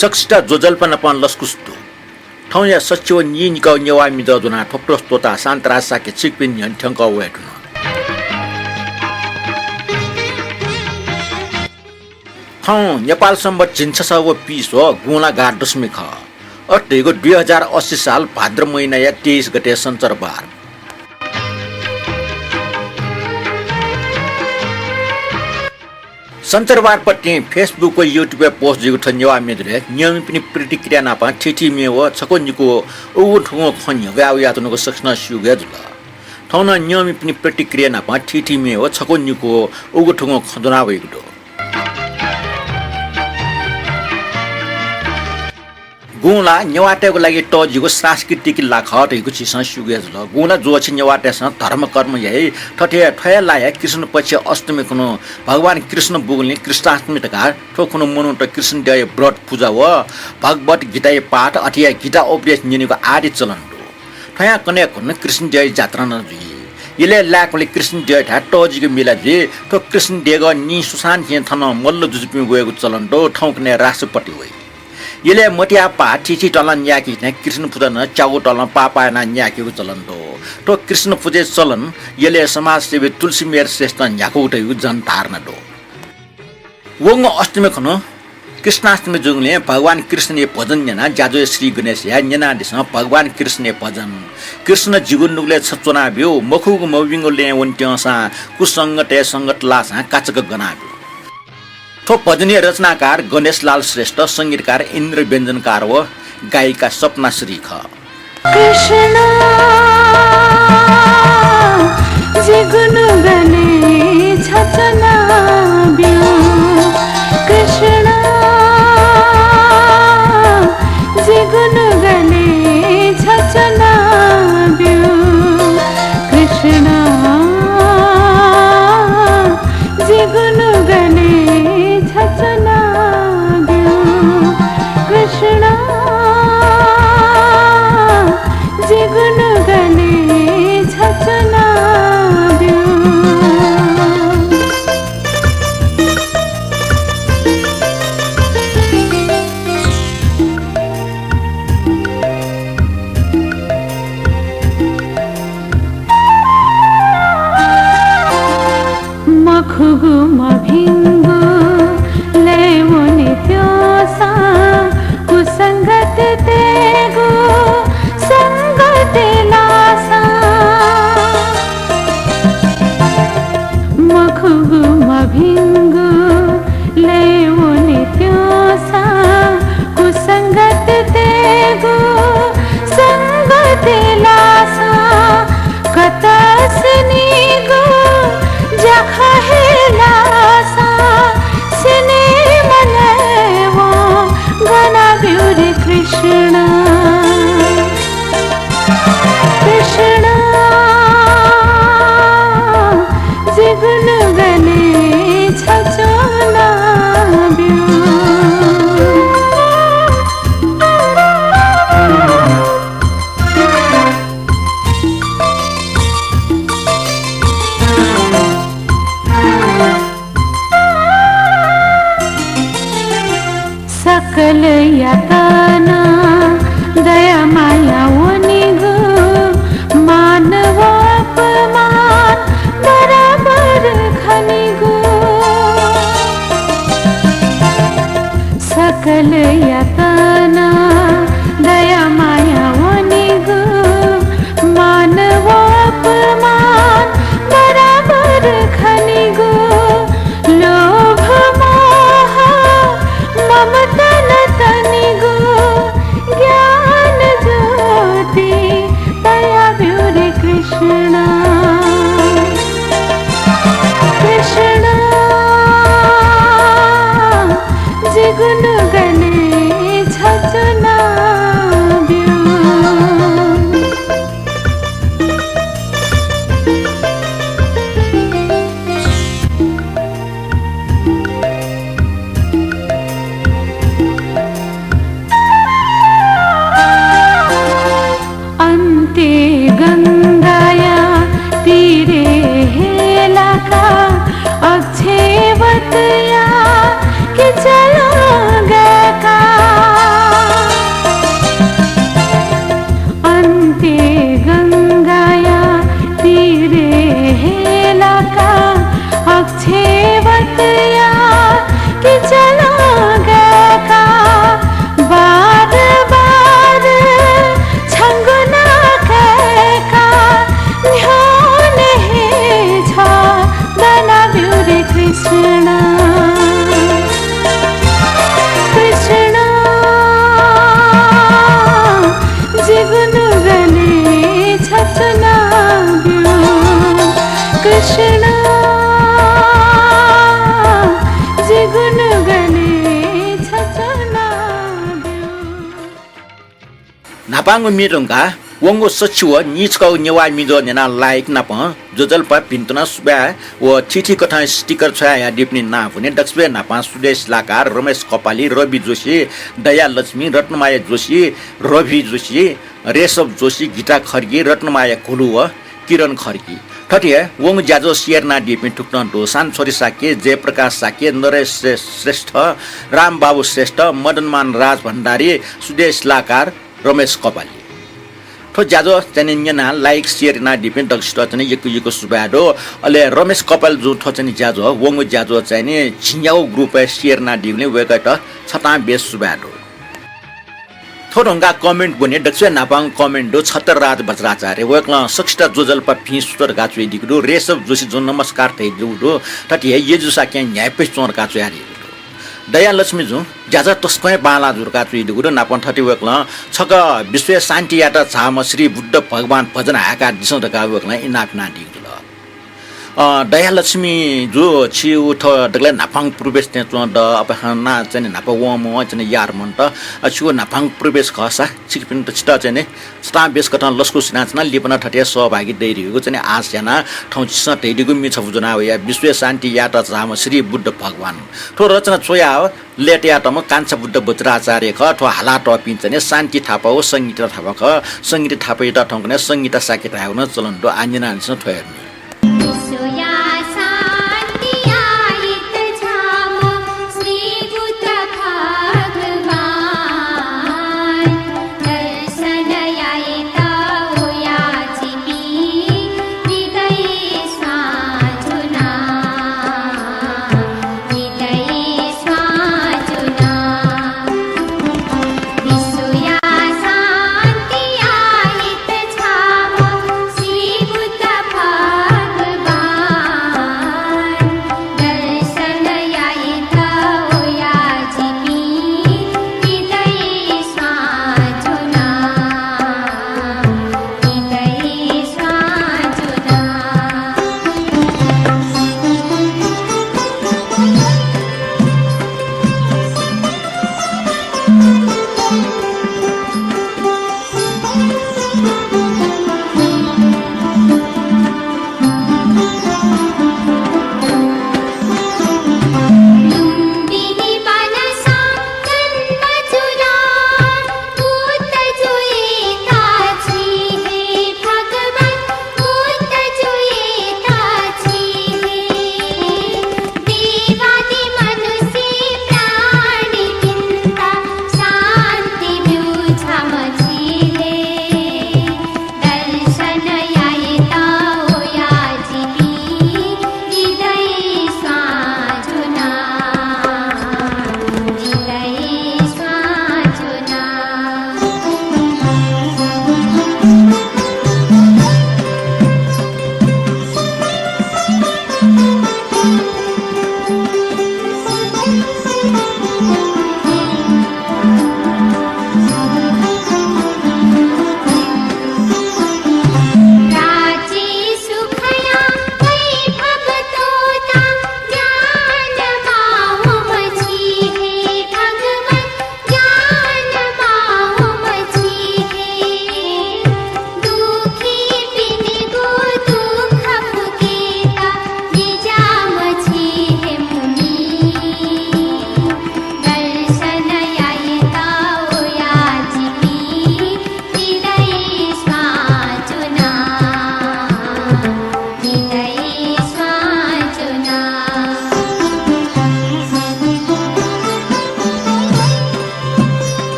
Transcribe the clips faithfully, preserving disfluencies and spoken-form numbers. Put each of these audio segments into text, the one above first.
सकसित ज्वजलपा नापं लसकुस दु। थौंया सच्छि व नीनिकः नेवाः म्ये ज्वनाः थ्व प्रस्तुत यानाः शान्तराज शाक्य छिकपिनि न्ह्यःने थ्यंकः वये धुन। थौं नेपाल संवत् झिंछसः व पीस्वः गुंला ग्यारह दशमी खः। अथे धइगु दुई हजार अस्सी साल भाद्र महिनाया तेइस गते सञ्चरबार। सञ्चरबारपतिं Facebook व YouTube-य् post जुइगु थ्व नेवाः म्ये ज्वलय् न्यंमिपिनि प्रतिक्रिया नापं थीथी म्ये व छकू निकू उगु थुगु खँ न्ह्यब्वया वयाच्वनागु सकसिनं स्यूगु हे जुल। थौं नं न्यंमिपिनि प्रतिक्रिया नापं थीथी म्ये व छकू निकू उगु थुगु खँ ज्वना वइगु दु। गुंला नेवाःतय्गु लागि तःजिगु सांस्कृतिक ला खः धइगु झीसं स्यूगु हे जुल। गुंला ज्वःछि नेवाःतय्सं धर्मकर्म याइ। थथे थ्व हे लाया कृष्ण पक्ष अष्टमी खुन्हु भगवान कृष्ण बूगुलिं कृष्णाष्टमी धकाः थ्व खुन्हु मनूत कृष्ण द्यःया व्रत पुजा व भगवत गीताया पाठ अथे हे गीता उपदेश न्यनेगु आदि चलन दु। थ्वयां कन्हय् खुन्हु कृष्ण द्यःया जात्रा नं जुइ। इलय् लाय्कूगुलिं कृष्ण द्यःयाथाय् तःजिक मेला जुइ। थ्व कृष्ण देगः निं सुसांनिसें थन मल्ल जुजुपिं वयेगु चलन दु। थौंकन्हय् राष्ट्रपति वइ। इलय् मतिया पाः थीथी तलं न्यायेकेथें कृष्ण पुजा नं च्यागू तलं पाः पाः यानाः न्यायेकेगु चलन दु। थ्व कृष्ण पुजाया चलन इलय् समाजसेवी तुलसी मेहर श्रेष्ठं न्ह्याकूगु धइगु जनधारणा दु। वंगु अष्टमी खुन्हु कृष्णाष्टमी जूगुलिं भगवान कृष्णया भजन न्यनाः ज्याझ्वः श्री गणेशया न्यनादिसँ भगवान कृष्णया भजन। कृष्ण जिगु नुगलय् छ च्वनाब्यु, मखुगु मभिंगु लँय् वनेत्यंसां कुसंगतय् संगत लाःसां काचक गनाब्यु। थ्व भजनया रचनाकार गणेशलाल श्रेष्ठ, संगीतकार इन्द्र व्यञ्जनकार व गायिका सपना श्री खः। कृष्ण जिगु नुगलय् छ च्वनाब्यु। कृष्ण जिगु नुगलय् छ च्वनाब्यु। कृष्ण जिगु नुगलय् छ च्वनाब्यु। कृष्ण जिगु नुगलय् छ च्वनाब्यु। मखुगु मभिंगु लँय् वनेत्यंसां कुसंगततय्गु संगतय् लाःसां। मखुगु मभिंगु लँय् वनेत्यंसां कुसंगततय्गु संगतय् लाःसां। कतः सिनिगु ज्याखँ हे लाःसां सिनेमालय् वं गनाब्यु रे कृष्ण। कृष्ण जिगु नुगलय् छ च्वनाब्यु। सकल यातना दया माया वनेगु, मान व अपमान बराबर खनेगु। सकल यातना दया माया वनेगु, मान व अपमान बराबर खनेगु। लोभ मोह ममता नतनेगु, ज्ञान ज्योति तयाब्यु रे कृष्ण। कृष्ण जिगु नुगलय् छ च्वनाब्यु। अन्ते गंगाया तीरे हे लाका, अक्षेवतया किचलं गाय्का। पांगु म्ये धुंकाः वंगु सछि व नीछकःगु नेवाः मिजो न्यनाः like नापं ज्वजलपा भिन्तुना सुभाय् व थीथी कथं sticker छ्वयाहयादीपिनि नां ब्वने। दकसिबय् न्हापां सुदेश लाकार, रमेश कपाली, रवि जोशी, दयालक्ष्मी, रत्नमाया जोशी, रवि जोशी, रेशव जोशी, गीता खड्गी, रत्नमाया घुलु व किरण खड्गी। थथे हे वंगु ज्याझ्वः share यानादीपिं थुकथं दु, शान्त छोरी शाक्य, जयप्रकाश शाक्य, नरेश श्रे-, श्रेष्ठ, रामबाबु श्रेष्ठ, मदनमान राजभण्डारी, सुदेश लाकार, रमेश कपाली। थ्व ज्याझ्वः चाहिँ नि न्यनाः like share यानादीपिं दकसित चाहिँ नि यक्व यक्व सुभाय् दु। अले रमेश कपाली जुं थ्व चाहिँ नि ज्याझ्वः, वंगु ज्याझ्वः चाहिँ नि झिंन्यागू group-य् share यानादीगुलिं वय्कःयात छतां बेस सुभाय् दु। थ्व धुंकाः comment ब्वने दकसिबय् न्हापांगु comment दु छत्रराज बज्राचार्य। वय्कलं सकसित ज्वजलपा भिं सुथ धकाः च्वयादीगु दु। रेशव जोशी जुं नमस्कार धयादीगु दु। थथे हे यजुसाक्यं न्ह्याइपुसे च्वं धकाः च्वयादीगु दु। दयालक्ष्मी जुं ज्याझ्वः तसकं हे बांलाः जू धकाः च्वयादीगु दु। नापं थथे वय्कलं छकः विश्वय् शान्ति यायेत झाःम्ह श्री बुद्ध भगवान भजन हाय्कादिसँ धकाः वय्कलं इनाप यानादीगु दु। अ, दयालक्ष्मी जु, छिगु थ्व दकलय् न्हापांगु प्रवेश थें च्वं द, अपाय्सकं नं चाहिँ नि न्हापा वंम्ह चाहिँ नि यार मन्त, अ, छिगु न्हापांगु प्रवेश खःसा छिकपिन्त छितः चाहिँ नि छतां बेस कथं लसकुस यानाच्वना, लिपा नं थथे सहभागी दइ धइगु चाहिँ नि आश यानाः थौं छिसं धयादीगु म्ये छपु ज्वना वया, विश्वय् शान्ति यायेत झाःम्ह श्री बुद्ध भगवान। थ्व रचना च्वयाः लय्तायातःम्ह कान्छा बुद्ध बज्राचार्य खः। थ्व हालातःपिं चाहिँ नि शान्ति थापा व संगीता थापा खः। संगीता थापायात थौंकन्हय् संगीता शाक्य धायेगु नं चलन दु। आः न्यनादिसँ थ्व हे म्ये।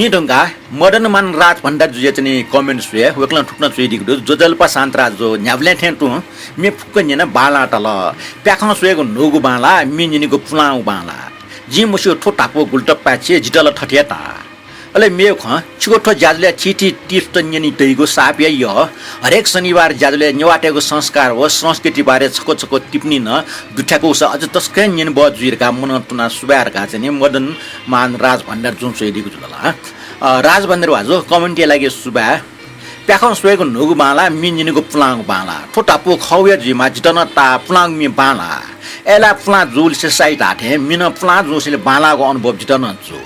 मि धुंकाः मदनमान राज भण्डारीजुया चाहिँ नि comment स्वये, वय्कलं थुकथं च्वयादीगु दु। ज्वजलपा शान्तराजजु, न्ह्याबलें थें तुं म्ये फुक्क न्यनाः बांलाः ताल। प्याखं स्वयेगु न्हूगु बांलाः, म्ये न्यनेगु पुलांगु बांलाः। जिं मस्यू थ्व धापू गुलि तक पाय्छि, जितः ला थथे हे ताः। अले मेगु खँ, छिगु थ्व ज्याझ्वलय् थीथी tips त न्यने दइगु साप याइ। हरेक शनिबार ज्याझ्वलय् नेवाःतय्गु संस्कार व संस्कृति बारे छक्व छक्व टिप्पणी नं दुथ्याकूसा अझ तसकं न्यनेबहः जुइ धकाः मनं तुनाः सुभाय् धकाः चाहिँ नि मदनमान राज भण्डारीजुं च्वयादीगु जुल ला। अ, राज भण्डारी भाजु, comment-या लागि सुभाय्। प्याखं स्वयेगु न्हूगु बांलाः, म्ये न्यनेगु पुलांगु बांलाः। थ्व धापू खः हे जुइमाः, जितः नं ताः, पुलांगु म्ये बांलाः। अय् ला पुलां जूलिसे साइ धाःथें म्ये नं पुलां जूसेंलि बांलाःगु अनुभव जितः नं जू।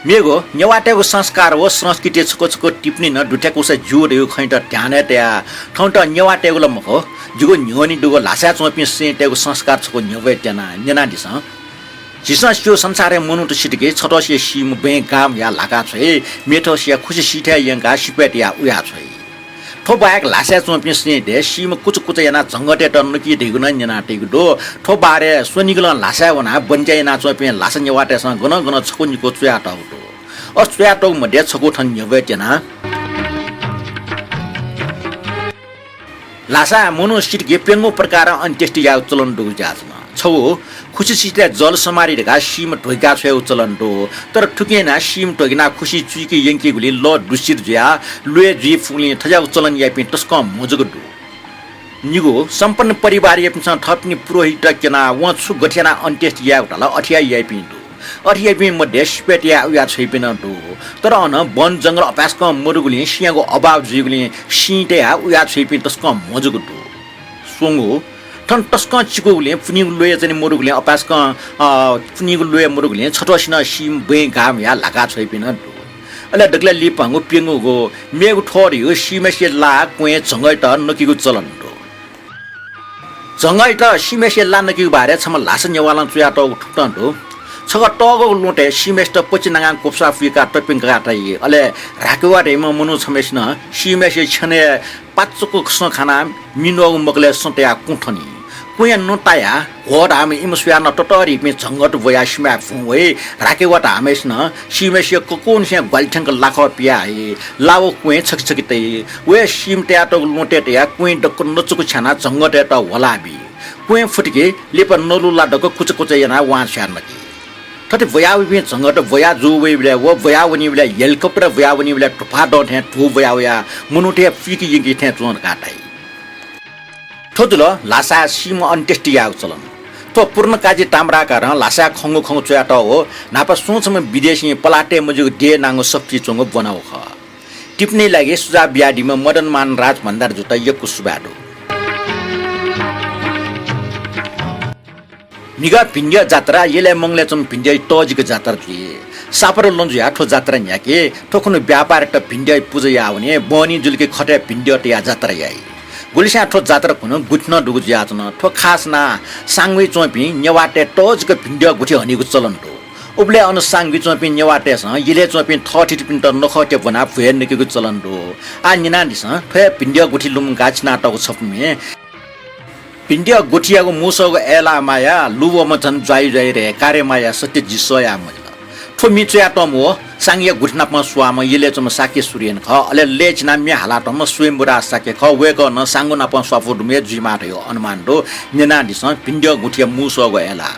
मेगु, नेवाःतय्गु संस्कार व संस्कृतिया छक्व छक्व टिप्पणी नं दुथ्याकूसा ज्यू धइगु खँयात ध्यानय् तयाः थौंत नेवाःतय्गु ला मखु, जिगु न्ह्यःने दुगु ल्हासाय् च्वंपिं स्वयेतय्गु संस्कार छक्व न्ह्यब्वये त्यनाः न्यनादिसँ। झीसं स्यू, संसारय् मनूत सित कि छथोसिया सीम्ह बँय् गां हुयाः ल्हाका छ्वइ, मेथोसिया खुसि सिथय् यंकाः सिपाय् तयाः उया छ्वइ। थ्व बाहेक ल्हासाय् च्वंपिं स्वयेतय् सीम्ह कुचा कुचा यानाः झंगःतय्त नकी धइगु नं न्यनातइगु दु। थ्व बारे स्वनिगलं ल्हासाय् वनाः बन्च्या यानाच्वंपिं ल्हासा नेवाःतय्सं गनं गनं छकू निकू च्वयातःगु दु। अथे च्वयातःगु मध्ये छकू थन न्ह्यब्वये त्यना। ल्हासाय् मनू सित कि प्यंगू प्रकारं अन्त्येष्टि यायेगु चलन दुगु जुयाच्वन। छगू, खुसि सिथय् जल समाधि धकाः सीम्ह ध्वगिका छ्वयेगु चलन दु। तर थुकिं यानाः सीम्ह ध्वगिनाः खुसि चुइके यंकीगुलिं लः दूषित जुयाः ल्वय् जुइ फुगुलिं थज्याःगु चलन याइपिं तसकं म्हजक दु। निगू, सम्पन्न परिवारयापिन्सं थःपिनि पुरोहितत क्यनाः वं छु गथे यानाः अन्त्येष्टि यायेगु धाल अथे याः याइपिं दु। अथे याइपिं मध्ये सिपाय् तयाः उया छ्वइपिं नं दु। तर अन वन जंगल अपाय्सकं मदुगुलिं सिँयागु अभाव जुइगुलिं सिँ तयाः उया छ्वइपिं तसकं म्हजक दु। स्वंगू, थन तसकं चिकुगुलिं पुन्हिगु ल्वय् चाहिँ नि मदुगुलिं अपाय्सकं, अ, पुन्हिगु ल्वय् मदुगुलिं छथोसिनं सीम्ह बँय् गां हुयाः ल्हाका छ्वइपिं नं दु। अले दकलय् लिपांगु प्यंगूगु, मेगु थ्व धइगु सीम्हय्सिया ला क्वँय् झंगःयात नकीगु चलन दु। झंगःयात सीम्हय्सिया ला नकीगु बारे छम्ह ल्हासा नेवालं च्वयातःगु थुकथं दु। छकः तःगःगु ल्वहँतय् सीम्हय्सित पचिनागां क्वपुसा पुइकाः तप्यंकाः तइ। अले ह्राकेवा धइम्ह मनू छम्हय्सिनं सीम्हय्सिया छ्यनय् पाचुक सँ खानाः मिनूगु मकलय् सँ तयाः कुँ थनी। कुँया नं तायाः ह्वः धाःम्ह इमसुया नं ततःधिपिं झंगःत ब्वयाः सिमाय् भुं वइ। ह्राकेवा धाःम्हय्सिनं सीम्हय्सिया ककूनिसें ग्वालि थ्यंक लाखः पियाः हइ। ला व क्वँय् छकि छकि तइ। व हे सीम्ह तयातःगु ल्वहँतय् तयाः क्वँय् दक्व नचुकु छ्यानाः झंगःतय्त ह्वलाबी। क्वँय् फुतिके लिपा नलु ला दक्व कुचा कुचा यानाः वांछ्वया नकी। थथे ब्वयावइपिं झंगःत ब्वया जू वइबलय् व ब्वया वनीबलय् helicopter ब्वया वनीबलय् धुफा दं थें धू ब्वया वयाः मनूत हे पुइके यंकी थें च्वं धकाः धाइ। थ्व जुल ल्हासाय् सीम्ह अन्त्येष्टि यायेगु चलन। थ्व पूर्णकाजी ताम्राकारं ल्हासाय् खंगु खंगु च्वयातःगु न्हापा सुं छम्ह विदेशीं पलाः तये मज्यूगु देय् नांगु सफुतिइ च्वंगु ब्वनागु खः। टिप्पणीया लागि सुझाव बियादीम्ह मदनमान राज भण्डारीजुत यक्व सुभाय् दु। म्हिगः भिंद्यः जात्रा यलय् मंगलय् च्वंम्ह भिंद्यःया तःजिक जात्रा जुइ। सापत लँ जुयाः थ्व जात्रा न्ह्याके। थ्व खुन्हु व्यापारीत भिंद्यःया पुजा याः वने। बहनी जुल कि खतय् भिंद्यः तयाः जात्रा याइ। गुलिस्यां थ्व जात्रा खुन्हु गुथि नं दुगु जुयाच्वन। थ्व खास नां सांगुइ च्वंपिं नेवाःतय् तःजिक भिंद्यः गुथि हनीगु चलन दु। उबलय् अन सांगुइ च्वंपिं नेवाःतय्सं यलय् च्वंपिं थःथितिपिन्त नखःतय् ब्वनाः भ्वय् नकेगु चलन दु। आः न्यनादिसँ, थ्व हे भिंद्यः गुथि लुमंकाः चिनातःगु छपु म्ये। भिंद्यः गुथियागु मुसःगु अय्लाः माया, लु वःम्ह झन ज्वाइज्वाइ रे, का रे माया, सत्य जि सह याये मजिल। थ्व म्ये च्वयातःम्ह व सांगुया गुथि नाप स्वाःम्ह यलय् च्वंम्ह शाक्य सुरेन खः। अले लय् चिनाः म्ये हालातःम्ह स्वयम्भूदास शाक्य खः। वय्कः नं सांगु नाप स्वापू दुम्ह हे जुइमाः धयागु अनुमान दु। न्यनादिसँ भिंद्यः गुथिया मुसःगु अय्लाः।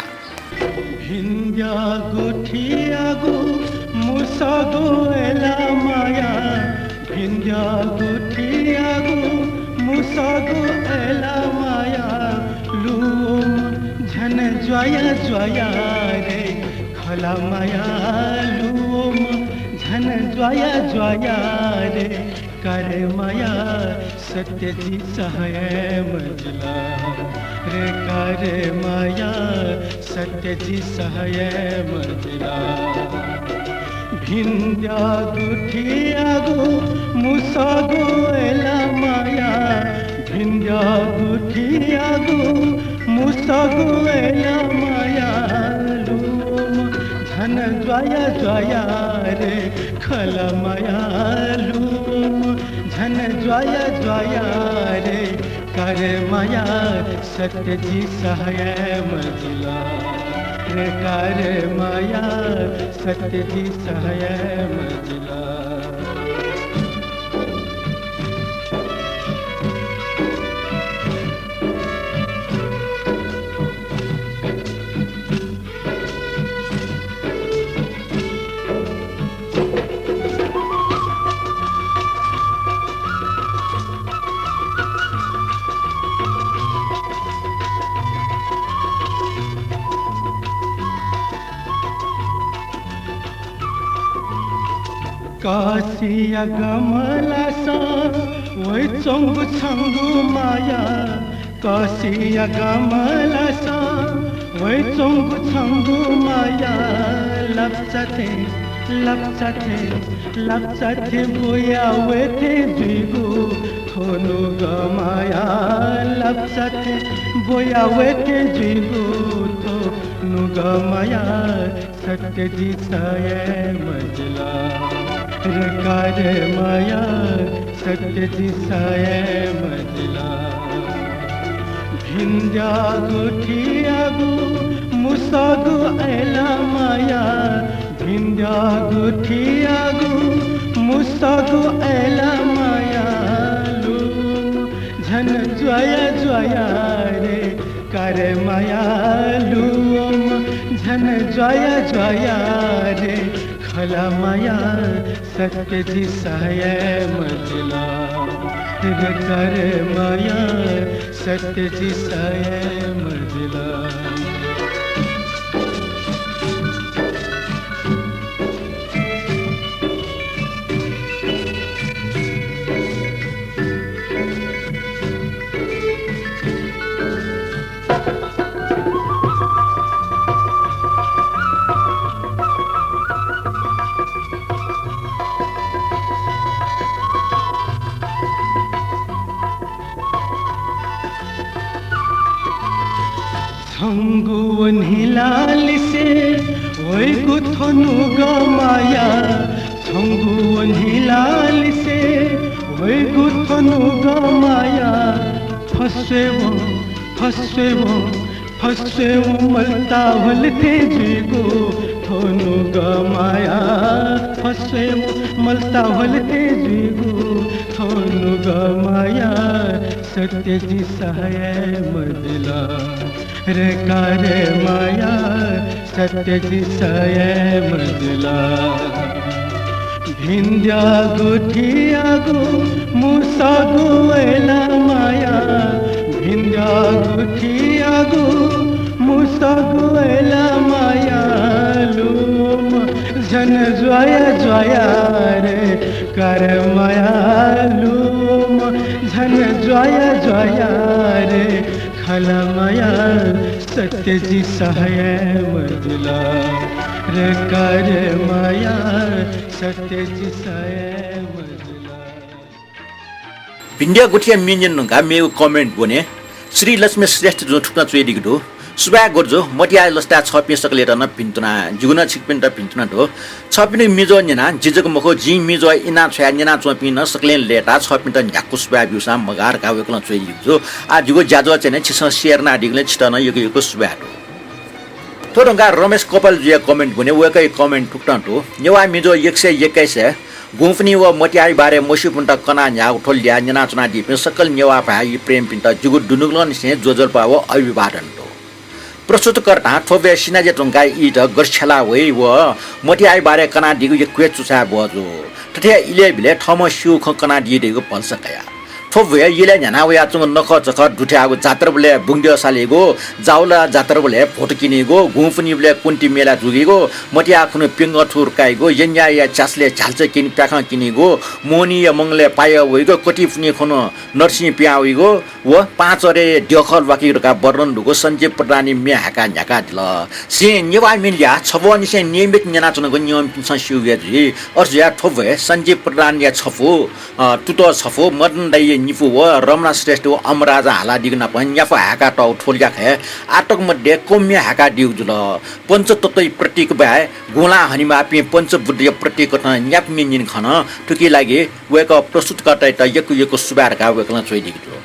भिंद्यः गुथियागु मुसःगु अय्लाः माया, भिंद्यः गुथियागु मुसःगु अय्लाः माया, लु वःम्ह झन ज्वाया ज्वाया रे, खः ला माया, लु वःम्ह झन ज्वाया ज्वाया रे, का रे माया, सत्य जि सह याये मजिल रे, का रे माया, सत्य जि सह याये मजिल। भिंद्यः गुथियागु मुसःगु अय्लाः माया, भिंद्यः गुथियागु मुसःगु अय्लाः माया, लु वःम्ह झन ज्वाया ज्वाया रे, खः ला माया, लु वःम्ह झन ज्वाया ज्वाया रे, का रे माया, सत्य जि सह याये मजिल। रे का रे माया, सत्य जिं सहे मजिल। कासिया गमलासं वइच्वंगु छंगु माया, कासिया गमलासं वइच्वंगु छंगु माया, लप्चा थें, लप्चा थें, लप्चा थें ब्वया वये थें जुइगु थ्व नुगः माया, लप्चा थें ब्वया वये थें जुइगु थ्व नुगः माया, सत्य जिं सहे मजिल। रे का रे माया, सत्य जिं सहे मजिल। भिंद्यागु थियागु मुसःगु अय्‌ला माया, भिंद्यागु थियागु मुसःगु अय्‌ला माया, लुम झन ज्वाया ज्वाया रे, का रे माया, लुम झन ज्वाया ज्वाया रे, खला माया, सत्य जिं सहे मजिल। रे का रे माया, सत्य जिं सहे मजिल। छंगु वन्हिलालिसे वइगु थ्व नुगः माया, छंगु वन्हिलालिसे वइगु थ्व नुगः माया, फस्वेवं, फस्वेवं, फस्वेवं मल्ता ह्वल थें जुइगु थ्व नुगः माया, फस्वेवं मल्ता ह्वल थें जुइगु थ्व नुगः माया, सत्य जिं सहे मजिल। रे का रे माया, सत्य जिं सहे मजिल। भिंद्यागु थियागु मुसःगु अय्‌ला माया, भिंद्यागु थियागु मुसःगु अय्‌ला माया, लुम झन ज्वाया ज्वाया रे, का रे माया, लुम झन ज्वाया ज्वाया रे, खला माया, सत्य जिं सहे मजिल। रे का रे माया, सत्य जिं सहे मजिल। भिंद्यागु थिया म्ये न्यने धुंकाः मेगु comment ब्वने। श्री लक्ष्मी श्रेष्ठ जुं थुकथं च्वयादीगु दु। सुभाय् गुरुजु, मतिया लसताय् छःपिं सकलेत नं भिन्तुना, जिगु नं छिकपिन्त भिन्तुना दु। छःपिनिगु म्ये ज्वः न्यनाः जि जक मखु, जिं म्ये ज्वः इनाछ्वयाः न्यनाच्वंपिं नं सकलें लय्ताः छःपिन्त न्ह्याक्व सुभाय् ब्यूसां मगाः धकाः वय्कलं च्वयादीगु दु। आः जिगु ज्याझ्वः channel छिसं share यानादीगुलिं छितः नं यक्व यक्व सुभाय् दु। थ्व धुंकाः रमेश कपालजुया comment ब्वने, वय्कःया comment थुकथं दु। नेवाः म्ये ज्वः एक सय एक्काइसय् गुंफुनिं व मतियाया बारे मस्यूपिन्त कनाः न्ह्याःगु थ्व ल्याः न्यनाच्वनादीपिं सकल नेवाः भाय् प्रेमीपिन्त जिगु दुनुगलंनिसें ज्वजलपा व अभिवादन दु। प्रस्तुतकर्तां थ्व ब्वय् सिनाज्या धुंकाः ईत गथे छ्यला वइ व मतियाया बारे कनादीगु यक्व हे चुसाय् ब्वः जू। थथे इलय् बिलय् थःम्हं स्यूगु खँ कनादी धइगु भलसा कया। थ्व ब्वय् इलय् न्ह्याना वयाच्वंगु नखःचखः दुथ्याःगु, जात्राबलय् बुंग्यः सालीगु, जावला जात्राबलय् भोत किनीगु, गुंफुनिबलय् कुन्ति मेला जूगीगु, मतिया खुन्हु प्यंगः थुर काइगु, यँयाःया च्यासलय् झ्याल्चा किनि प्याखं किनीगु, मोहनीया मंगलय् पायः वइगु, कतिफुनिं खुन्हु नर्सिं पिहां वइगु व पाँचरे द्यःखः ल्वाकीगु धकाः वर्णन दुगु सञ्जीव प्रधानया म्ये हाय्काः न्ह्याकादिल। झी नेवाः म्ये ल्याः छब्वंनिसें नियमित न्यनाच्वनागु नियमपिन्सं स्यूगु हे जुइ। अथे जुयाः थ्व ब्वय् सञ्जीव प्रधानया छपु, अ, तुतः छपु, मदन दाइया निपु व रमना श्रेष्ठ व अमराजां हालादीगु नाप न्यापा हाय्कातःगु थ्व ल्याखय् आःतक मध्ये कम म्ये हाय्कादीगु जुल। पञ्चतत्त्वया प्रतीक बाहेक गुंलाः हनेमाःपिं पञ्चबुद्धया प्रतीक कथं न्यापा म्ये न्यने खन। थुकिया लागि वय्कः प्रस्तुतकर्तायात यक्व यक्व सुभाय् धकाः वय्कलं च्वयादीगु दु।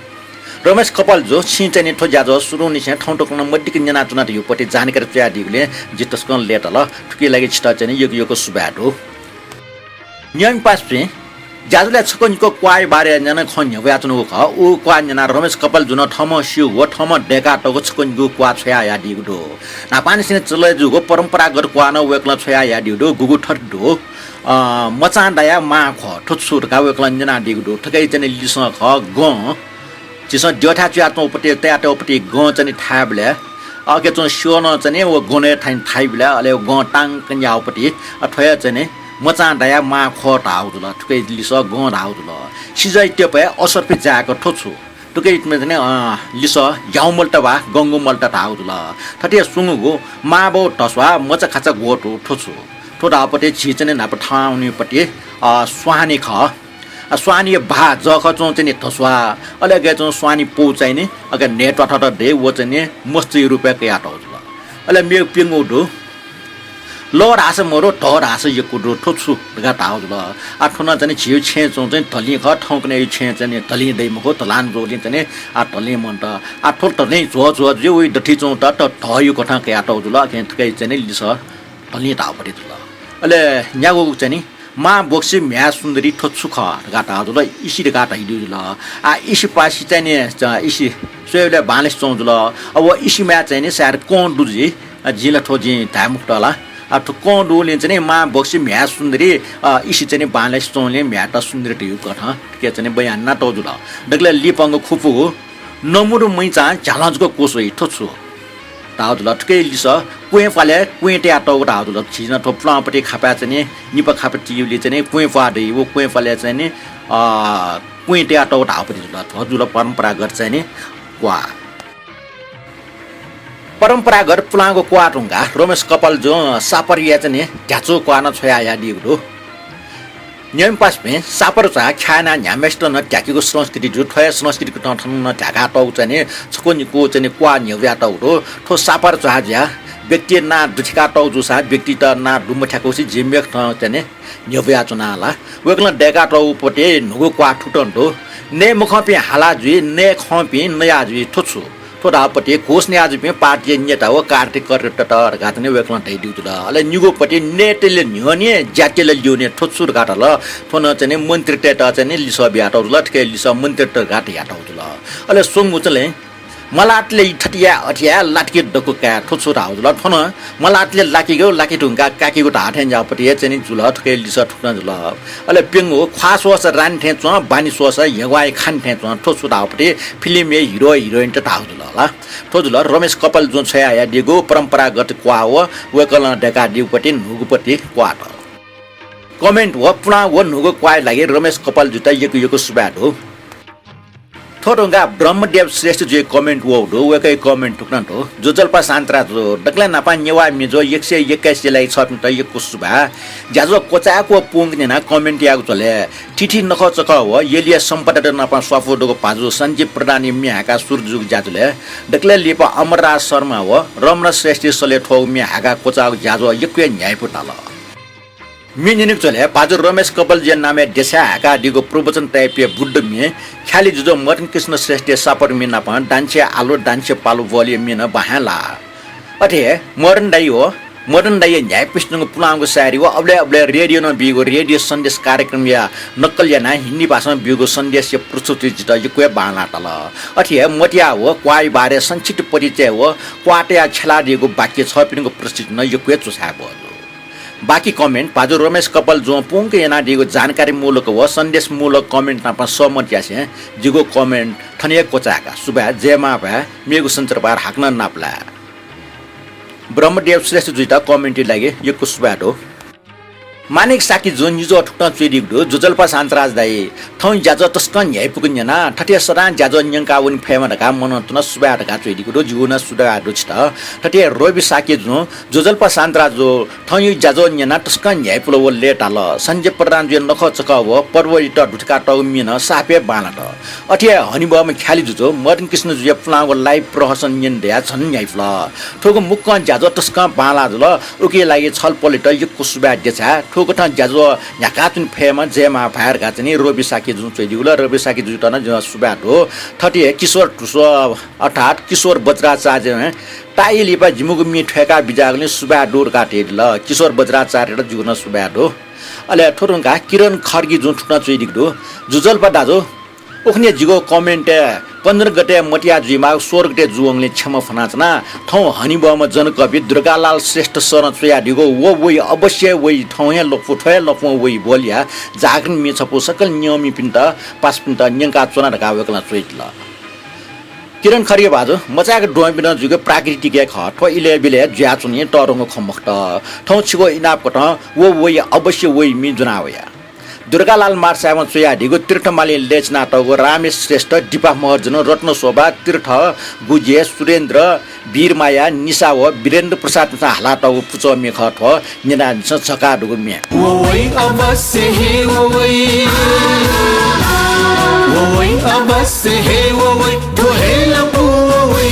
रमेश कपाल जु, छिं चाहिँ नि थ्व ज्याझ्वः सुरुंनिसें थौं तकं नं मदिक्क न्यनाच्वना धइगु पति जानकारी च्वयादीगुलिं जि तसकं लय्ताल। थुकिया लागि छितः चाहिँ नि यक्व यक्व सुभाय् दु। न्यंपिं पासापिं, ज्याझ्वलय् छकः निकः क्वाःया बारे न्यनाः खँ न्ह्यब्वयाच्वनागु खः। उ क्वाः न्यनाः रमेश कपाल जुं थःम्हं स्यूगु व थःम्हं दय्कातःगु छकः निगू क्वाः छ्वयाहयादीगु दु। न्हापांनिसें चले जूगु परम्परागत क्वाः नं वय्कलं छ्वयाहयादीगु दु। गुगु थथे दु, अ, मचां दाया मां ख्वः, थ्व छु धकाः वय्कलं न्यनादीगु दु। थुकिया चाहिँ नि लिसः खः गं। झीसं द्यःथाय् च्वयातःगु पति, तयातःगु पति गं चाहिँ नि थायेबलय्, अ, अके च्वंगु स्यू नं चाहिँ नि व गनय् थाइबलय्, अले व गं तांकं याःगु पति, अ, थ्व हे चाहिँ नि मचां दाया मां ख्वः धाःगु जुल। थुकिया लिसः गं धाःगु जुल। सिजय् त्यपय् असर्फि जाय्क थ्व छु? थुकिया चाहिँ नि, अ, लिसः याउ मल्त वा गंगु मल्त धाःगु जुल। थथे स्वंगूगु मांबौ धस्वाः मचाखाचा ग्वतु थ्व छु? थ्व धाःगु पति झी चाहिँ नि न्हापा थहां वनीगु पति, अ, स्वांनि खः। अ, स्वांनिया बाः जःखः च्वंगु चाहिँ नि धस्वाः, अले अके च्वंगु स्वांनि पौ चाहिँ नि, अके न्हय् त्वाथत दइ, व चाहिँ नि मस्तय् रूपय् कयातःगु जुल। अले मेगु प्यंगू दु, लः धाःसा मदु, धः धाःसा यक्व दु, थ्व छु धकाः धाःगु जुल। आ, थ्व नं चाहिँ नि झीगु छेँय् च्वंगु चाहिँ नि धलिं खः, थौंकन्हय्‌गु छेँय् चाहिँ नि धलिं दइ मखु, धलान जूगुलिं चाहिँ नि, आ, धलिं मन्त। आ, थ्व धलिं झ्वः झ्वः जुइ, वइ दथुइ च्वंगु त, त धःगु कथं कयातःगु जुल, अकिं थुकिया चाहिँ नि लिसः धलिं धाःगु पति जुल। अले न्यागू चाहिँ नि, मां बक्सी म्ह्याय् सुन्दरी थ्व छु खः धकाः धाःगु जुल, इसी धकाः धयादीगु जुल। आ, इसी पासी चाहिँ नि, च-, इसी स्वयेबलय् बांलासे च्वंगु जुल। आ, व इसी म्ह्याय् चाहिँ नि सायद कं दु जुइ, आ, जिं ला थ्व जिं धाये मखुत ला। आ, थ्व कं दुगुलिं चाहिँ नि मां बक्सी म्ह्याय् सुन्दरी, आ, इसी चाहिँ नि बांलासे च्वंगुलिं म्ह्याय्‌यात सुन्दरी धइगु कथं थुकिया चाहिँ नि बयान यानातःगु जुल। दकलय् लिपांगु खुपुगु, नमुरु मुइचां झ्यालं जक क्वस्वइ, थ्व छु धाःगु जुल। थुकिया लिसः क्वँय् प्वालय् क्वँय् तयातःगु धाःगु जुल। झीसं थ्व पुलांगु पति खापाय् चाहिँ नि निपा खापा तिइबलय् चाहिँ नि क्वँय् प्वाः दइ, व क्वँय् प्वालय् चाहिँ नि, अ, क्वँय् तयातःगु धाःगु पति जुल। थ्व जुल परम्परागत चाहिँ नि क्वाः। परम्परागत पुलांगु क्वाः धुंकाः रमेश कपाल जुं सापरया चाहिँ नि ध्याचु क्वाः नं छ्वयाहयादीगु दु। न्यंपिं पासापिं, सापर झ्वाः ख्याः यानाः न्ह्याम्हेसित नं ध्याकीगु संस्कृति दु। थ्व हे संस्कृति कथं थन नं ध्याकातःगु चाहिँ नि छकू निकू चाहिँ नि क्वाः न्ह्यब्वयातःगु दु। थ्व सापर झ्वाः जुयाः व्यक्तिया नां दुथ्याकातःगु जूसां व्यक्तित नां दुमथ्याकुसे जिं मेकथं चाहिँ नि न्ह्यब्वयाच्वना ला। वय्कलं दय्कातःगु पति न्हूगु क्वाः थुकथं दु। नये मखंपिं हाला जुइ, नये खंपिं नया जुइ, थ्व छु? थ्व धाःगु पति घोषणा याः जूपिं पार्टीया नेता व कार्यकर्तात धकाः चाहिँ नि वय्कलं धयादीगु जुल। अले निगू पति नयेतले न्ह्यःने, ज्यातले ल्यूने, थ्व छु धकाः धाल। थ्व नं चाहिँ नि मन्त्रीतय्त चाहिँ नि लिसः बियातःगु जुल, थुकिया लिसः मन्त्रीत धकाः धयातःगु जुल। अले स्वंगू चाहिँ नि मलातले थथे याये, अथे याये, लातके दक्व काये, थ्व छु धाःगु जुल। थ्व नं मलातले लाकेगु, लाके धुंकाः काकेगु धाःथें ज्याःगु पति हे चाहिँ नि जुल, थुकिया लिसः थुकथं जुल। अले प्यंगू, ख्वाः स्वःसा रानी थें च्वं, बानी स्वःसा हेग्वाइ खानी थें च्वं, थ्व छु धाःगु पति फिल्मया हिरो हिरोइनत धाःगु जुल ला। थ्व जुल रमेश कपाल जुं छ्वयाहयादीगु परम्परागत क्वाः व वय्कलं दय्कादीगु पति न्हूगु पति क्वाःत। Comment व पुलां व न्हूगु क्वाःया लागि रमेश कपाल जुयात यक्व यक्व सुभाय् दु। थ्व धुंकाः ब्रह्मदेव श्रेष्ठ जुया comment वःगु दु, वय्कःया comment थुकथं दु। ज्वजलपा शान्तराज जु, दकलय् न्हापां नेवाः म्ये ज्वः एक सय एक्काइसया लागि छःपिन्त यक्व सुभाय्। ज्याझ्वः क्वचाय्क व पूवंक न्यनाः comment यायेगु झ्वलय् थीथी नखः चखः व यलिया सम्पदात नाप स्वापू दुगु भाजु सञ्जीव प्रधानया म्ये हाय्काः सुरु जूगु ज्याझ्वलय् दकलय् लिपा अमरराज शर्मा व रमणा श्रेष्ठया सलय् थ्वःगु म्ये हाय्काः क्वचाःगु ज्याझ्वः यक्वया न्ह्याइपु धाल। म्ये न्यनेगु झ्वलय् भाजु रमेश कपाल जुया नामय् देछाय् हाय्कादीगु प्रवचन type या बुद्ध म्ये ख्यालि जुजु मदन कृष्ण श्रेष्ठया सापर म्ये नाप दान्छे आलो दान्छे पालो बहलया म्ये नं बांलाः। अथे हे मदन दाइ व मदन दाइया न्ह्याइपुसे च्वंगु पुलांगु शायरी व अबलय् अबलय् रेडियों बीगु रेडियो सन्देश कार्यक्रमया नक्कल यानाः हिन्दी भाषां ब्यूगु सन्देशया प्रस्तुति जितः यक्व हे बांलाः ताल। अथे हे मतिया व क्वाःया बारे संक्षिप्त परिचय व क्वाः तयाः छ्यलादीगु वाक्य छःपिनिगु प्रस्तुति नं यक्व हे च्वछाये बहःजू। बाकी comment भाजु रमेश कपाल जुं पूवंक यानादीगु जानकारीमूलक व सन्देशमूलक comment नाप सहमत यासें जिगु comment थन हे क्वचाय्का। सुभाय्, जय मांभाय्, मेगु सञ्चारभार हाकनं नापलाये। ब्रह्मदेव श्रेष्ठ जुयात comment या लागि यक्व सुभाय् दु। मानिक शाक्य जुं निझ्वः थुकथं च्वयादीगु दु, ज्वजलपा शान्तराज दाइ, थौं ज्याझ्वः तसकं न्ह्याइपुक न्यना, थथे सदां ज्याझ्वः न्यंका वने फयेमा धकाः मनं तुना, सुभाय् धकाः च्वयादीगु दु, जिगु नं सुभाय् दु छितः। थथे रवि शाक्य जुं ज्वजलपा शान्तराज जु, थौंया ज्याझ्वः न्यनाः तसकं न्ह्याइपुल व लय्ताल। सञ्जीव प्रधान जुया नखः चखः व पर्वयात दुथ्याकातःगु म्ये नं साप हे बांलात। अथे हे हनेबहःम्ह ख्यालि जुजु मदन कृष्ण जुया पुलांगु live प्रहसन न्यने दयाः झन न्ह्याइपुल। थुगु मुक्कं ज्याझ्वः तसकं बांलाः जुल। उकिया लागि छलपोलयात यक्व सुभाय् देछाये। थुकथं ज्याझ्वः न्ह्याकाच्वने फयेमा जयमा भाय् धकाः चाहिँ नि रवि शाक्यजुं च्वयादीगु ला, रवि शाक्यजुयात नं जिं सुभाय् दु। थथे हे किशोर ठुसो अर्थात् किशोर बज्राचार्यं ताःई लिपा जिमिगु म्ये थ्वय्‌का बिज्याःगुलिं सुभाय् दु धकाः धयादिल। किशोर बज्राचार्ययात जिगु नं सुभाय् दु। अले थ्व धुंकाः किरण खड्गीजुं थुकथं च्वयादीगु दु। जुजल्पा दाजु, उखुन्हु जिगु comment-य् पन्ध्र गते मतिया जुइमाःगु सोह्र गते जूवंगुलिं क्षमा फ्वनाच्वना। थौं हनेबहःम्ह जनकवि दुर्गालाल श्रेष्ठ सरं च्वयादीगु व वइ, अवश्य वइ, थौं हे लँपु, थ्व हे लँपुं वइ बोलया जागरण म्ये छपु सकल न्यंमिपिन्त, पासापिन्त न्यंकाच्वना धकाः वय्‌कलं च्वयादिल। किरण खड्गी भाजु, मचाय्‌क द्वहंपिं नं जुइगु प्राकृतिक हे खः। थ्व इलय् बिलय् जुयाच्वनी, तःधंगु खँ मखुत। थौं छिगु इनाप कथं व वइ, अवश्य वइ म्ये ज्वना वया। दुर्गालाल मार्साय्‌वं च्वयादीगु तीर्थमालें लय्‌चिनातःगु रामेश श्रेष्ठ, दिपा महर्जन, रत्नशोभा, तीर्थ, गुजे, सुरेन्द्र, वीरमाया, निशा व वीरेन्द्र प्रसादपिन्सं हालातःगु पुचः म्ये खः थ्व। न्यनादिसँ झक्काः दुगु म्ये। व वइ अवश्य हे व वइ। व वइ अवश्य हे व वइ। थ्व हे लँपु व वइ।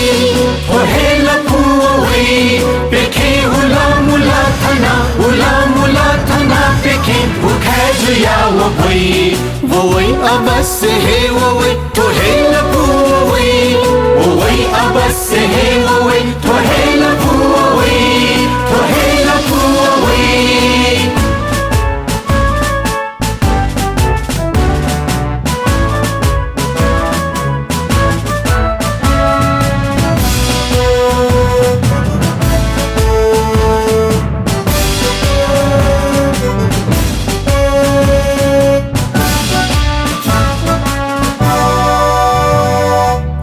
थ्व हे लँपु व वइ। प्यखें हुलामुला थना, हुलामुला थना प्यखें भुखाय् जुया व वइ। व वइ अवश्य हे व वइ। थ्व हे लँपु व वइ। व वइ अवश्य हे व वइ। थ्व हे लँपु व वइ। थ्व हे लँपु व वइ।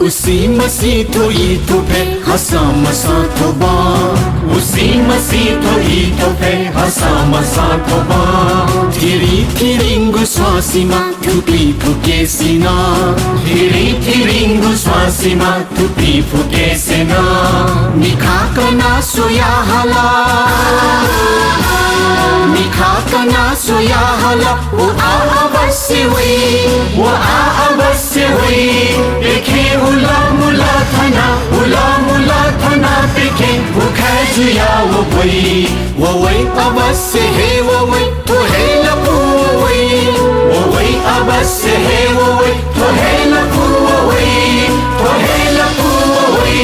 उसी मसी थ्व ई थ्व फय्, हसं मसं थ्व बँ। उसी मसी थ्व ई थ्व फय्, हसं मसं थ्व बँ। थिरि थिरिंगु स्वासिमा, थुपि फुके सिना। थिरि थिरिंगु स्वासिमा, थुपि फुके सिना। मिखा कना स्वया हला। मिखा कना स्वया हला। व आः अवश्य वइ। व आः अवश्य वइ। प्यखें हुलामुला थना, हुलामुला थना प्यखें भुखाय् जुया व वइ। व वइ अवश्य हे व वइ। थ्व हे लँपु व वइ। व वइ अवश्य हे व वइ। थ्व हे लँपु व वइ। थ्व हे लँपु व वइ।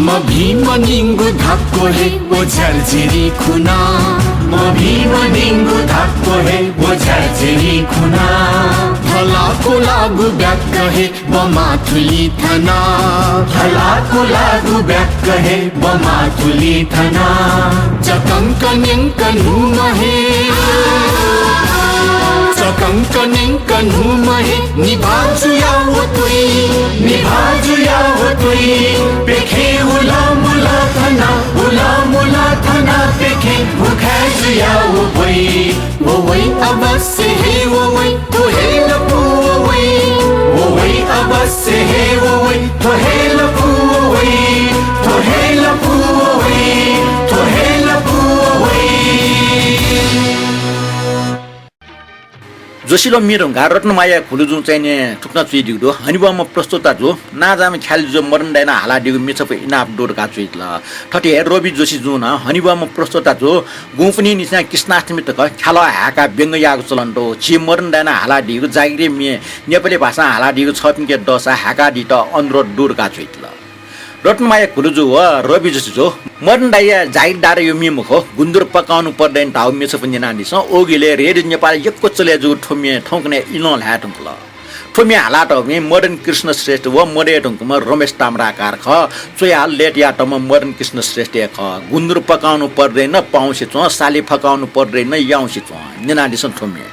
मभिंमनिंगु धाक्व हे व झर्झिरी खुना। मभिंमनिंगु धाक्व हे व झर्झिरी खुना। थलाक्व लाःगु ब्याक्क हे बँ माथुलि थना। थलाक्व लाःगु ब्याक्क हे बँ माथुलि थना। चकंक न्यंक न्हूम्ह हे। चकंक न्यंक न्हूम्ह हे। निभाः जुया व तुइ। निभाः जुया व तुइ। प्यखें हुलामुला थना। हुलामुला थना प्यखें भुखाय् जुया व वइ। व वइ अवश्य हे व वइ। थ्व हे लँपु व वइ। व वइ अवश्य हे व वइ। थ्व हे लँपु व वइ। थ्व हे लँपु व वइ। थ्व हे लँपु व वइ। जोसिलो म्ये धुंकाः रत्नमाया घुलुजुं चाहिँ नि थुकथं च्वयादीगु दु। हनेबहःम्ह प्रस्तोता जु, नांजाःम्ह ख्यालजु मदन दाइनं हालादीगु म्ये छपु इनाप दु धकाः च्वयादिल। थथे हे रवि जोशीजुं नं हनेबहःम्ह प्रस्तोता जु, गुंपुन्हिनिसें कृष्णाष्टमी तक ख्यालः हाय्काः व्यंग याःगु चलन दु। झी मदन दाइनं हालादीगु जागिरे म्ये, नेपाली भाषां हालादीगु छःपिंके दःसा हाय्कादीत अनुरोध दु धकाः च्वयादिल। रत्नमाया घुलुजु व रवि जोशीजु, मदन दाइया जागिरदारया म्ये मखु, गुन्द्रुक पकाउनु पर्दैन धाःगु म्ये छपु न्यनादिसँ। उगु इलय् रेडियो नेपाल यक्व चले जूगु थ्व म्ये थौंकन्हय् इलं ल्हाये धुंकल। थ्व म्ये हालातःपिं मदन कृष्ण श्रेष्ठ व मदये धुंकूम्ह रमेश ताम्राकार खः। च्वयाः लय् तयातःम्ह मदन कृष्ण श्रेष्ठ हे खः। गुन्द्रुक पकाउनु पर्दैन, पाउँसे च्वँ, साली फकाउनु पर्दैन, याउँसे च्वँ। न्यनादिसँ थ्व म्ये।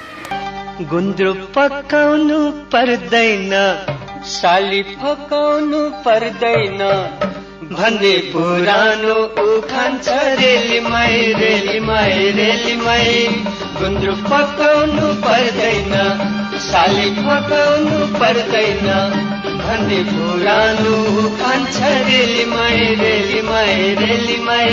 गुन्द्रुक पकाउनु पर्दैन, साली फकाउनु पर्दैन भन्ने पुरानो उखान छ। रेली माई, रेली माई, रेली माई। गुन्द्रुक पकाउनु पर्दैन, साली फकाउनु पर्दैन। भन्ने पुरानो उखान छ रेलीमै, रेलीमै, रेलीमै।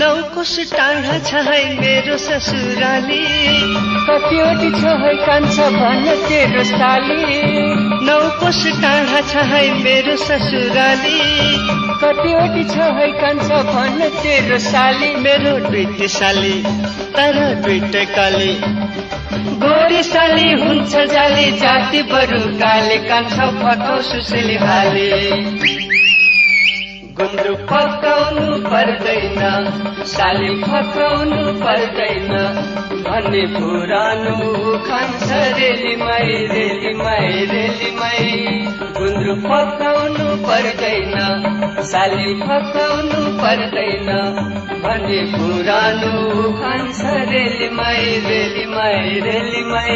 नौ कोस टाढा छ है मेरो ससुराली। कतिवटी छ है कान्छा भन तेरो साली। नौ कोस टाढा छ है मेरो ससुराली। कतिवटी छ है कान्छा भन तेरो साली। मेरो दुईटी साली, तर दुईटै काली। गोरी साली हुन्छ जाली, जाति बरु काली, कान्छा फकाउ सुसेली हाली। गुन्द्रुक फकाउनु पर्दैन, साली फकाउनु पर्दैन, भन्ने पुरानो उखान छ रेलीमै, रेलीमै, रेलीमै। गुन्द्रुक फकाउनु पर्दैन, साली फकाउनु पर्दैन, भन्ने पुरानो उखान छ रेलीमै, रेलीमै, रेलीमै।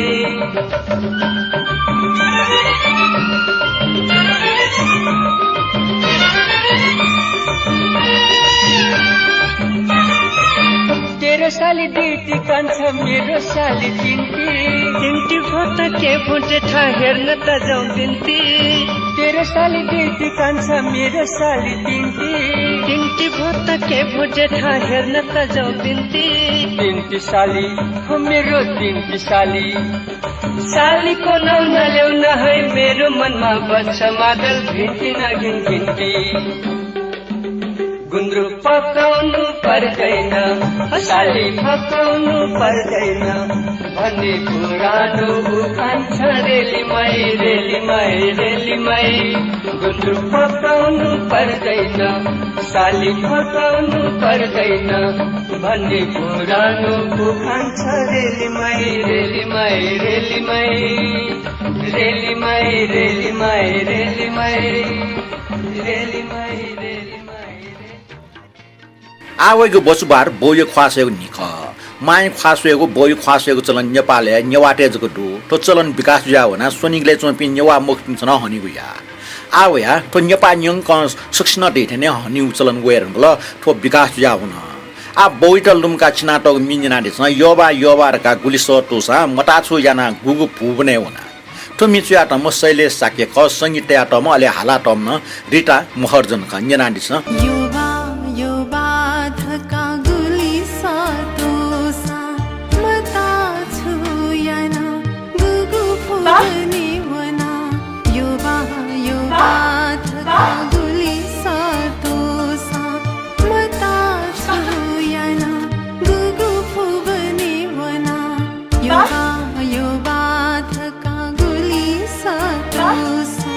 तेरो साली दुईटी कान्छा, मेरो साली तिनटी। तिनटी भोत के भोटे था हेर्न त जाउँ बिन्ती। तेरो साली दुईटी कान्छा, मेरो साली तिनटी। तिनटी भोत के भोटे था हेर्न त जाउँ बिन्ती। तिनटी साली, हो मेरो तिनटी साली। सालीको नाउँ नलेउन है मेरो मनमा बस्छ मादल भिन्ती नागिन भिन्ती। गुन्द्रुक पकाउनु पर्दैन, साली फकाउनु पर्दैन भन्ने पुरानो उखान छ रेलीमै, रेलीमै, रेलीमै। गुन्द्रुक पकाउनु पर्दैन, साली फकाउनु पर्दैन भन्ने पुरानो उखान छ रेलीमै, रेलीमै, रेलीमै। रेलीमै, रेलीमै, रेलीमै। रेलीमै, रेलीमै, रेलीमै। आः वइगु बसुबार बौया ख्वाः स्वयेगु न्हि खः। मांया ख्वाः स्वयेगु, बौया ख्वाः स्वयेगु चलन नेपालय् नेवाःतय् जक दु। थ्व चलन विकास जुयाः वनाः स्वनिगलय् च्वंपिं नेवाः मखुपिन्सं नं हनीगु याः। आः वयाः थ्व नेपाः न्यंकं सकसिनं धइथें हनीगु चलन वये धुंकल, थ्व विकास जुयाः वन। आः बौयात लुमंकाः चिनातःगु म्ये न्यनादिसँ, यःबाः, यःबाः धकाः गुलि सः तूसां मताः छु यानाः गुगु भुवनय् वना। थ्व म्ये च्वयातःम्ह शैलेश शाक्य खः, संगीत तयातःम्ह अले हालातःम्ह नं रिता महर्जन खः। न्यनादिसँ। यःबाः, यःबाः धकाः गुलि सः तूसां मताः छु यानाः गुगु भुवनय् वना। यःबाः, यःबाः धकाः गुलि सः तूसां मताः छु यानाः गुगु भुवनय् वना। यःबाः, यःबाः धकाः गुलि सः तूसां।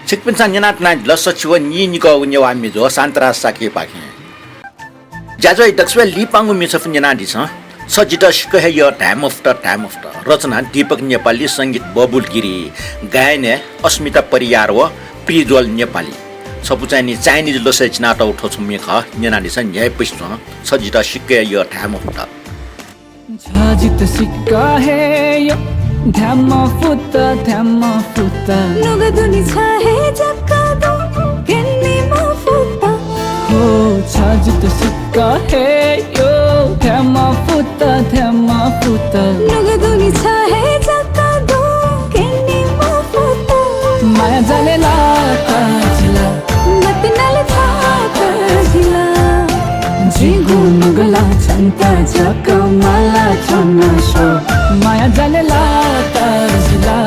छिकपिन्सं न्यनातिनादिल सछि व नीनिकःगु नेवाः मिजो शान्तराज शाक्यपाखें। ज्याझ्वः दक्वसिबय् लिपांगु म्ये छपु न्यनादिसँ। छ जितः सिक्क हे यः धाये मफुत, धाये मफुत। रचना दीपक नेपाली, संगीत बबुल गिरी, गायनय् अस्मिता परियार व प्रिज्वल नेपाली। छपु चाहिँ नि Chinese लसय् चिनातःगु थ्व छम्ह म्ये खः, न्यनादिसँ न्ह्याइपुसे च्वँ। छ जितः सिक्क हे यः धाये मफुत। छ जितः सिक्क हे यः धाये मफुत, धाये मफुत। नुगः दुने छ हे जक दु, क्यने मफुत। हो, छ जितः सिक्क हे यः धाये मफुत, धाये मफुत। नुगः दुने छ हे जक दु, क्यने मफुत। माया जालय् लात जिला, मतिनाले थात जिला। जिगु नुगः ला छन्त जक माला च्वन स्व। माया जालय् लात जिला,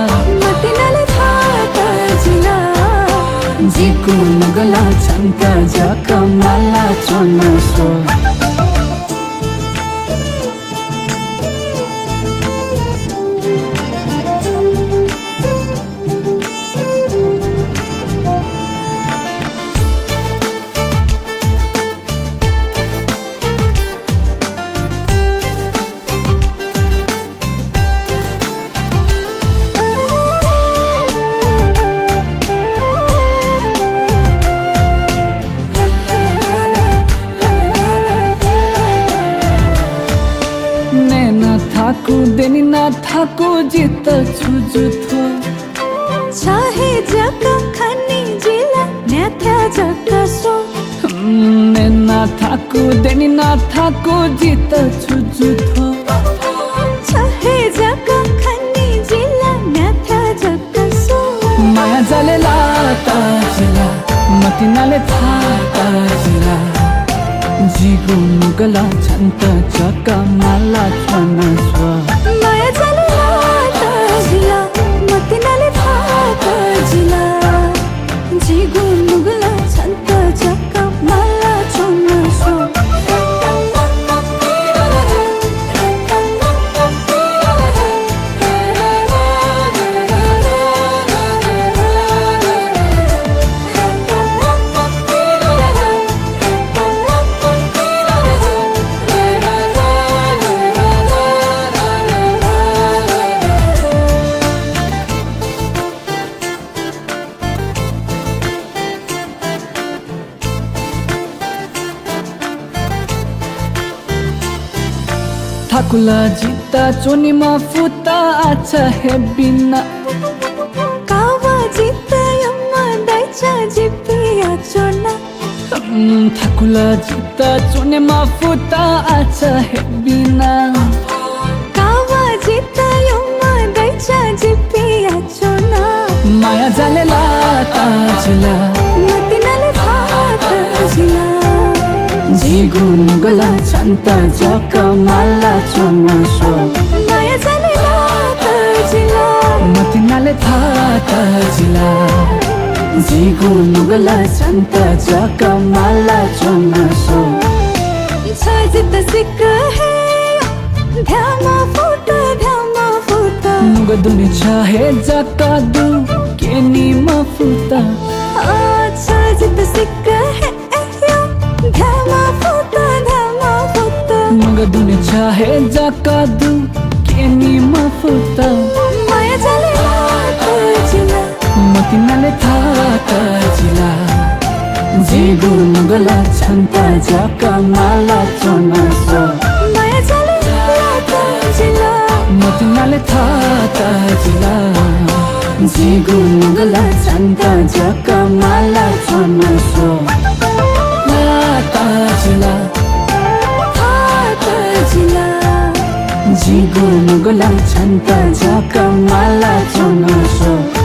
मतिनाले थात जिला। जिगु नुगः ला छन्त जक माला च्वन स्व। नयेना थाकु, द्यनेना थाकु, जितः छु जू थ्व। छ हे जक खनी जिला, न्ह्याथ्याः जक स्व। नयेना थाकु, द्यनेना थाकु, जितः छु जू थ्व। छ हे जक खनी जिला, न्ह्याथ्याः जक स्व। माया जालय् लात जिला, मतिनाले थात जिला। जिगु नुगः ला छन्त जक माला च्वन स्व। माया जालय् लात जिला, मतिनाले थात जिला। जिगु नुगः ला छन्त जक माला च्वन स्व। थाकुला जितः च्वने मफुत आः छ हे बिना। कावा जितः यम्मा दाइचा जिपिया च्वना। उम्, थाकुला जितः च्वने मफुत आः छ हे बिना। कावा जितः यम्मा दाइचा जिपिया च्वना। माया जालय् लात जिला, मतिनाले थात जिला। जिगु नुगः ला छन्त जक माला च्वन स्व। माया जालय् लात जिला, मतिनाले थात जिला। जिगु नुगः ला छन्त जक माला च्वन स्व। छ जितः सिक्क हे यः, धाये मफुत, धाये मफुत। नुगः दुने छ हे जक दु, क्यने मफुत। आ, छ जितः सिक्क हे यः, धाये मफुत, धाये मफुत। नुगः दुने छ हे जक दु, क्यने मफुत। माया जालय् लात जिला, मतिनाले थात जिला। जिगु नुगः ला छन्त जक माला च्वन स्व। माया जालय् लात जिला, मतिनाले थात जिला। जिगु नुगः ला छन्त जक माला च्वन स्व। लात जिला, थात जिला। जिगु नुगः ला छन्त जक माला च्वन स्व।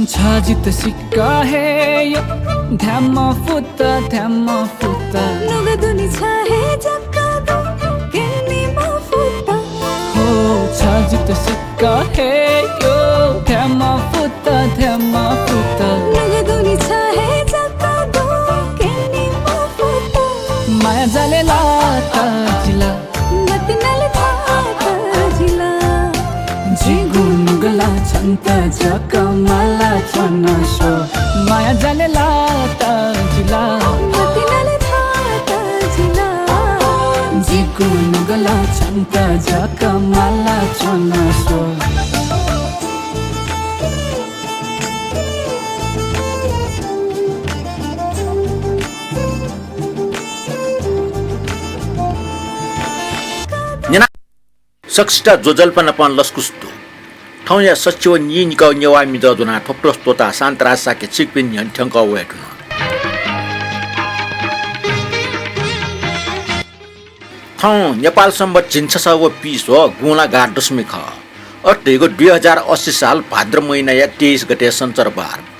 छ जितः सिक्क हे यः, धाये मफुत, धाये मफुत। नुगः दुने छ हे जक दु, क्यने मफुत। हो, छ जुत्ता सक्क हे यो, धाये मफुत, धाये मफुत। नुगः दुने छ हे जक दु, क्यने मफुत। माया जालय् लात जिला। मतिनाले थात जिला। जिगु नुगः ला छन्त जक माला च्वन स्व। माया जालय् लात जिला। मतिनाले थात जिला। जिगु नुगः ला छन्त जक माला च्वन स्व। न्यना सकसित ज्वजलपा नापं लसकुस दु। थौंया सच्छि व नीनिकः नेवाः मिजः ज्वनाः थ्व प्रस्तुति शान्तराज शाक्य छिकपिनि न्ह्यःने थ्यंकः वये धुन। थौं नेपाल संवत् झिंछसः व पीस्वः गुंला ग्यारा दशमी खः। अथे धइगु दुई हजार अस्सी साल भाद्र महिनाया तेइस गते सञ्चरबार।